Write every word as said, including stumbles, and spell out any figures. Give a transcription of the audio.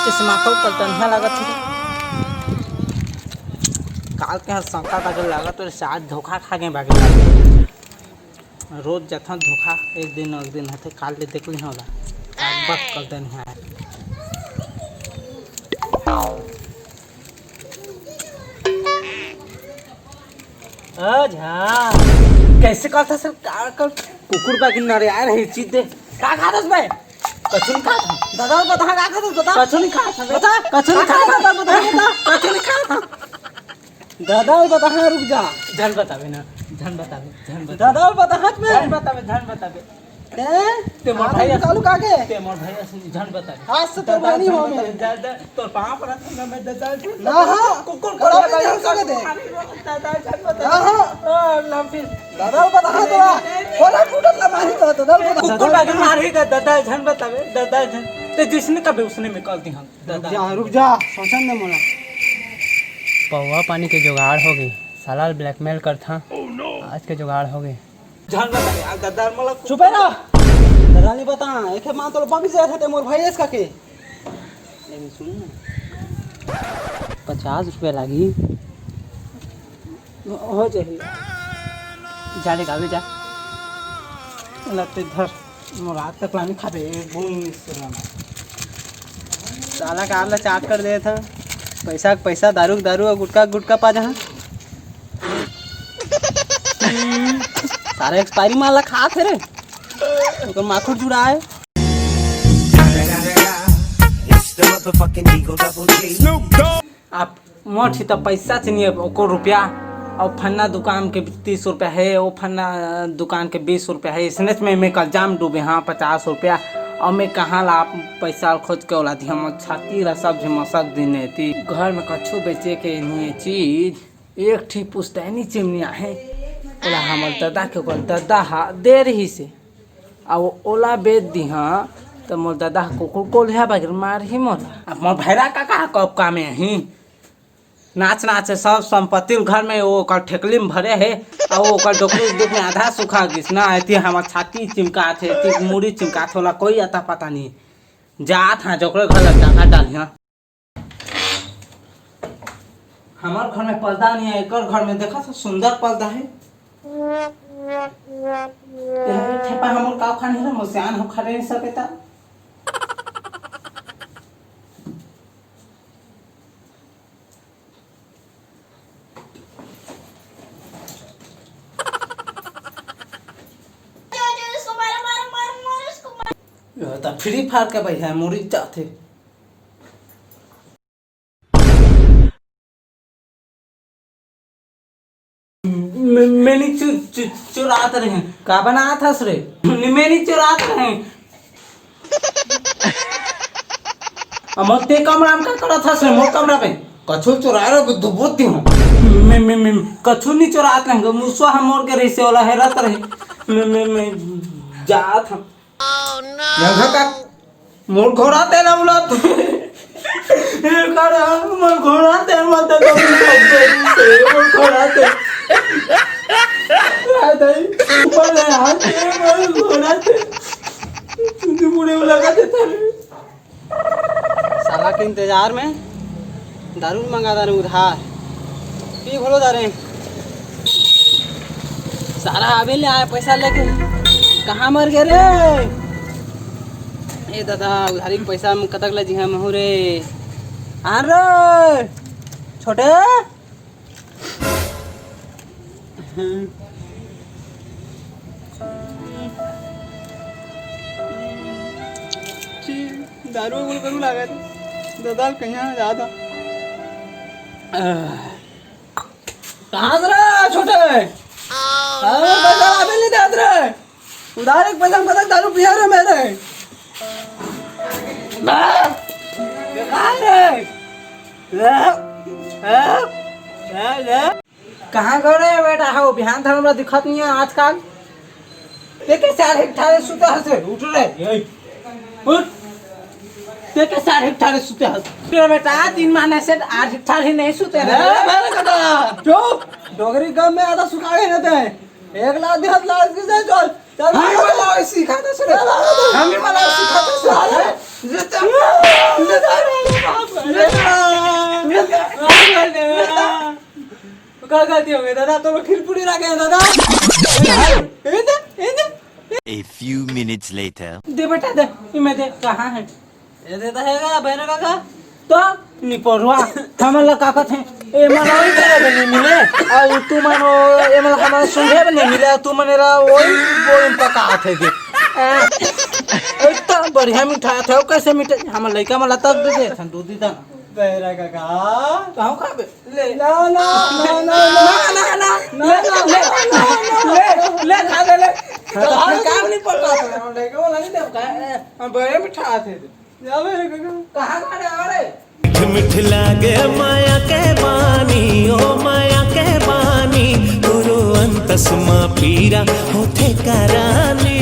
इस माखो कल तनहा लागत हे। काल के ह संका बागे लागत हे, आज धोखा खा गए बागे लागत हे। रोज जथन धोखा, एक दिन एक दिन होथे, काल ले देख ली होला। काल बक कल तनहा। अच्छा, कैसे कहता सर, का कर कुकुर बागी नरियार है चीज दे। का खाथस बे? कछु नहीं खात हूँ। दादा, बता, का खाथस, बता। कछु नहीं खात हूँ। बता, कछु नहीं खात हूँ, बता, बता, बता। कछु नहीं खात हूँ। दादा, बता, रुक जा। झन बताबे ना, झन बताबे, झन बताबे। दादा, बता, हाथ में। झन बताबे, झन बताबे। हैं? ते मोर हाँ, भाई तो अस-, कालू का के? ते मोर भाई अस-, झन बता। आज से तोर दादा, भाई नहीं झन हो बता। मैं। दादा, तोर पाँव पड़त हूँ मैं, दादा, झन ना, बता। हाँ। कुकुर कड़ा कोला में का नहीं हो झन सकते। बता, दादा, झन बता। हाँ, हाँ। हाँ, ला फिर। दादा, बता, हाँ, तो नहीं, नहीं, नहीं। कोला टूटत ला मारी तो, दादा, बता। कुकुर का के मारी का, दादा, झन बताबे, दादा, झन। ते जिसने कबे उसने में कर दी हम, रुक दादा। जा, रुक जा, सोचन दे मोला। पौवा पानी के जुगाड़ हो गई, साला ल blackmail करथा। आज के जुगाड़ हो गई। झन बता यार, दादा, मोला चुप है ना। दादा नहीं बता, एक है मान तो बम से थे मोर भाई इसका के। लेकिन सुन ना, पचास रुपया लागी, हो जाही। जा रे गावे जा। लते धर, मोर आज तक लानी खाबे, एक बूंद नहीं सुना। साला कार ला चाट कर देत ह। पैसा के पैसा, दारू के दारू, अउ गुटखा के गुटखा पा जहाँ। सारा expiry माल ला खात हे रे। ओकर माखुर जुड़ा है। It's the motherfucking Eagle Double G. आप मोर ठी त पैसा च नहीं है, ओकर रुपया, अउ फन्ना दुकान के तीस रुपया है, ओ फन्ना दुकान के बीस रुपया है, इसने में मैं कल जाम डूबे हाँ पचास रुपया, अउ मैं कहाँ ला आप पैसा खोज के ओला दिहा, मोर छाती ला सब झी मसक दिन है ती। घर में कछु बेचे के नहीं है चीज, एक ठी पुश्तैनी चिमनी आहे, ओला हमर ददा के ओकर ददा हा दे रही से, अउ ओला बेच दिहा, त मोर ददा ह कुकुर कोलिहा बगैर मारही मोला। अब मोर भैरा का कब काम आही? नाच नाच सब संपत्ति घर में ओकर ठेकली में भरे हे, अउ ओकर डोकरी दुख में आधा सुखा गिस ना, एती हमर छाती चिमकात हे, एती मुड़ी चिमकात हे, ओला कोई अता पता नहीं। जात हाँ जोकरे घर लग जाकर डालिहा। हमर घर में पर्दा नहीं है, एकर घर में देखा था सुंदर पर्दा है। यह ठेपा हमर का खान है ना, मोर सियान हो खा नहीं सके ता। यह तो फ्री फायर के भाई है, मोरी जात है। मैं, मैं नहीं चु-, चु-, चुरात रहे। का बनात हस रे? मैं नहीं चुरात रहे। अब ते कमरा में का करत हस रे? मोर कमरा में। कछु चुराए रे, बुद्धू बुद्धि हूँ। मैं, मैं, मैं, कछु नहीं चुरात रहे। मुसवा हम मोर के रही से वाला हेरत रहे। मैं, मैं, मैं जात हूँ। यंग का मोर घोड़ा तेल उलत। ए कर मोर घोड़ा तेल मत दे, मोर घोड़ा तेल। आ दई ऊपर ले हाथ, मोर घोड़ा तेल। तुझे मुड़े लगा देता रे। साला के इंतजार में दारू मंगा दारू उधार। पी घोलो दारे। सारा अभी ले आया पैसा लेके। कहाँ मर गए रे? ए दादा, उधारी के पैसा में कतक ले जिहा महू रे। आ रे, छोटे। छी, दारू उगल करू लागत। दादा कहीं जाता। कहाँ से रे छोटे? हाँ, पैसा अभी नहीं देत रे। उधार एक पैसा में कतक दारू पिया रे मेरे। बा! कहाँ रे? कहाँ गए रे बेटा? हो बिहान धरम ला दिखत नहीं है आजकल। ते के साढ़े अठारह सुते हस रे, उठ रे, ए, उठ। ते के साढ़े अठारह सुते हस। तेरा बेटा तीन महीने से आठ अठारह ही नहीं सुते रे। ए, मेरे कदा, चुप। डोगरी गम में आधा सुखा गए रहते हैं। एक लाख दिहत लाख के जाए चल। चल, हम ही चल। वाला वही सिखाते से रे। चल, चल, चल। हम ही वाला सिखाते से रे। ले चल। ले चल। का गलती हो गई दादा, तो खिलपुड़ी रह गए दादा। ए दे, ए दे। A few minutes later. दे बेटा दे, ये मैं दे, कहाँ है? ये दे तो हैगा भैरव काका। तो निपोरवा, हमन ला का कथे? ए मन ओई करे बे नहीं मिले, आ तू मन ओ, ए मन हमन सुंघे बे नहीं मिले, तू मन ला ओई बोइन पका थे दे। ए, एकदम बढ़िया मिठाई थे, कैसे मिठाई? हमन लइका मन ला तब दे दे, थन दूधी दाना। भैरव काका। कहूँ खाबे? ले। ना, ना, ना, ना, ना। ना, ना, ना, ना, ना, ना, ना। ले, ले, ले, खा ले, ले। तो हम काम नहीं पड़ता था, हम लइका वाला नहीं देव का, ए, हम बड़े मिठाई थे। जा भैरव काका। कहाँ खड़े हो रे? मिठ मिठ लागे माया के बानी, ओ माया के बानी, गुरु अंतस मा पीरा होथे करानी।